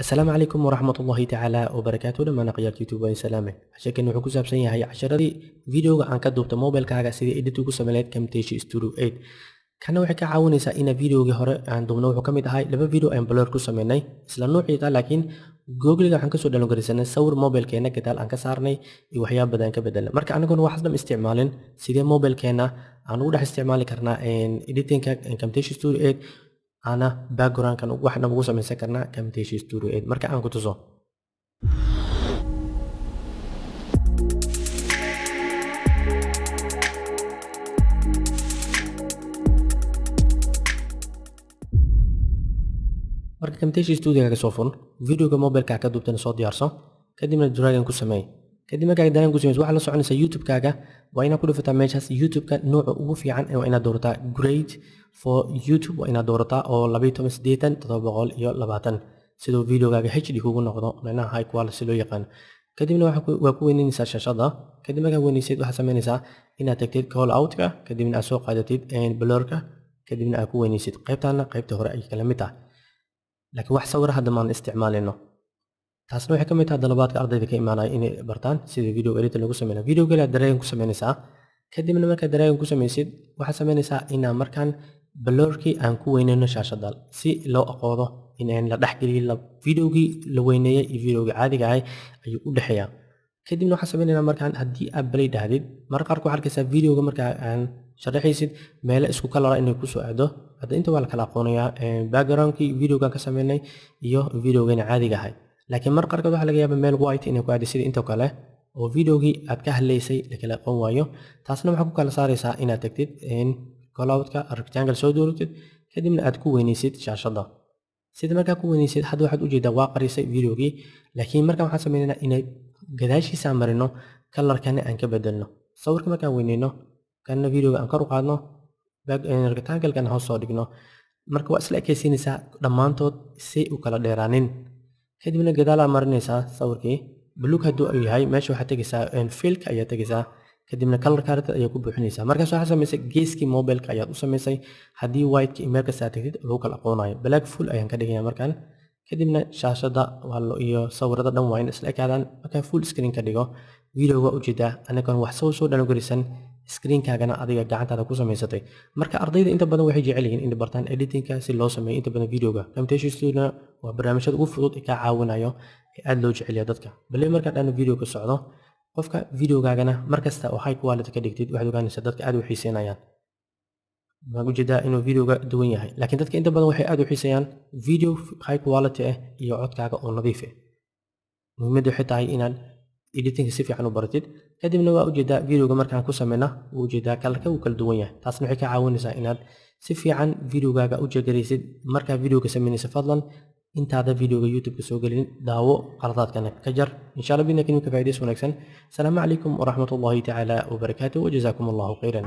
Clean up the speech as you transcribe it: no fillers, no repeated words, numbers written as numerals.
Asalaamu calaykum waraxmatullaahi tacaala wabarakaatu. Dhammaan akhyaarta YouTube waan salaame. Casharkan wuxuu ku saabsan yahay casharadii videoga aan ka duubta mobilkaaga sidii edit ugu samayn lahayd Camtasia Studio 8. Kana waxay ka caawinaysaa ina videogii hore aan duubno wuxuu ka mid ahay laba video aan blur ku sameynay isla noociisa, laakiin Google-ga waxaan kasoo download garaysanay sawir mobilkeena gadaal aan ka saarnay iyo waxyaabo badan ka bedelnay. Marka anaguna waxaas dhan isticmaalin, sidee mobilkeena aan ugu dhex isticmaali karnaa editingka Camtasia Studio 8 ana background-kan waxna ugu samaysan karnaa Camtasia Studio 8? Marka aan ku tuso. Marka Camtasia Studio-ga soo fur, videoga mobilka ka duubtana soo diyaarso, kadibna dragon ku sameey. Kadib markaa dragon ku sameyso, waxaa la soconaysaa YouTube-kaaga. Waa inaad ku dhufataa meeshaas YouTube-ka. Nooca ugu fiican waa inaad doorataa Great for YouTube, waa inaad doorataa oo 1280 720, siduu videogaaga HD kugu noqdo, macnaha high quality loo yaqaan. Kadibna waa ku weyneynaysaa shaashada. Kadib markaa weyneysid, waxaad sameynaysaa inaad tagtid call out-ka, kadibna aad soo qaadatid blurka, kadibna aad ku weyneysid. Qaybtaana qaybta hore ay kala mid tahay, laakiin wax sawir hadda maan isticmaalino. Taasna waxay ka mid tahay dalabaadka ardayda ka imaanaya inay bartaan sida video editing lagu sameynayo. Video kale aad dragon ku sameynaysaa. Kadibna markaad dragon ku sameysid, waxaad sameynaysaa inaan markaan blurkii aan ku weyneyno shaashada, si loo aqoodo in aan la dhexgeliyo videogii la weyneeyey iyo videogii caadiga ahay ayuu u dhexeeyaa. Kadibna waxaan sameynaynaa markaan haddii aad play dhahdid, marka qaarka waxaad arkaysaa videoga markaa aan sharaxaysid meelo isku kalara inay kusoo aado. Hadda inta waa la kala aqoonayaa backgroundkii videogan ka sameynay iyo videogana caadiga ahay, laakiin mar qaarkood waxaa laga yaabaa meel white inay ku aado sidii inta kale oo videogii aad ka hadlaysay la kala aqoon waayo. Taasna waxaa ku kala saaraysaa inaad tagtid callout-ka, rectangle soo dooratid, kadibna aad ku weyneysid shaashadda. Sida markaa ku weyneysid, hadda waxaad ujeedaa waa qarisay videogii, laakiin markaan waxaan sameynaynaa inay gadaashiisa marino, colorkana aan ka bedelno. Sawirka markaan weyneyno, kana videoga aan kor u qaadno, rectangle-kana hoos soo dhigno. Marka waa isla ekaysiinaysaa dhammaantood si u kala dheeraanin. Kadibna gadaalaa marinaysaa. Sawirkii buluug hadduu uu yahay, meesha waxaad tegaysaa fillka ayaa tegaysaa, kadibna color carrot ayaa ku buuxinaysaa. Markaas waxaa samaysay geeskii mobilka ayaad u samaysay. Haddii white-ka meel kasta aad tagtid lagu kala aqoonayo, black full ayaan ka dhigaya markaan. Kadibna shaashada iyo sawirada dhan waa in isla ekaadaan. Markaan full screen ka dhigo, videoga waa ujeedaa anagoon wax sawir soo dhalo garisan, screenkaagana adiga gacantaada ku samaysatay. Marka ardayda inta badan waxay jecel yihiin inay bartaan editingka si loo sameeyo inta badan videoga. Camtasia Studio waa barnaamijyada ugu fudud ee kaa caawinayo ee aad loo jecel yahay dadka. Bale markaa dhan video ka socdo qofka videogaagana markasta oo high quality ka dhigtid, waxaad ogaanaysaa dadka aad u xiiseynayaan. Waxaan ujeedaa inuu videoga duwan yahay, laakiin dadka inta badan waxay aad u xiiseeyaan video high quality ah iyo codkaaga oo nadiif ah. Muhiimaddu waxay tahay inaad editingka si fiican u baratid. Kadibna waa ujeedaa videoga markaan ku sameyna, wuu ujeedaa colorka wuu kala duwan yahay. Taasna waxay ka caawinaysaa inaad si fiican videogaaga u jegaraysid. Markaa videoga sameynaysa, fadlan intaada videoga YouTube-ka soo gelin daawo, qaladaadkana ka jar. Insha Allah bidna ka faa'iidaysi wanaagsan. Asalaamu calaykum waraxmatullaahi tacaala wabarakaatuh, wajazaakum Allahu khayran.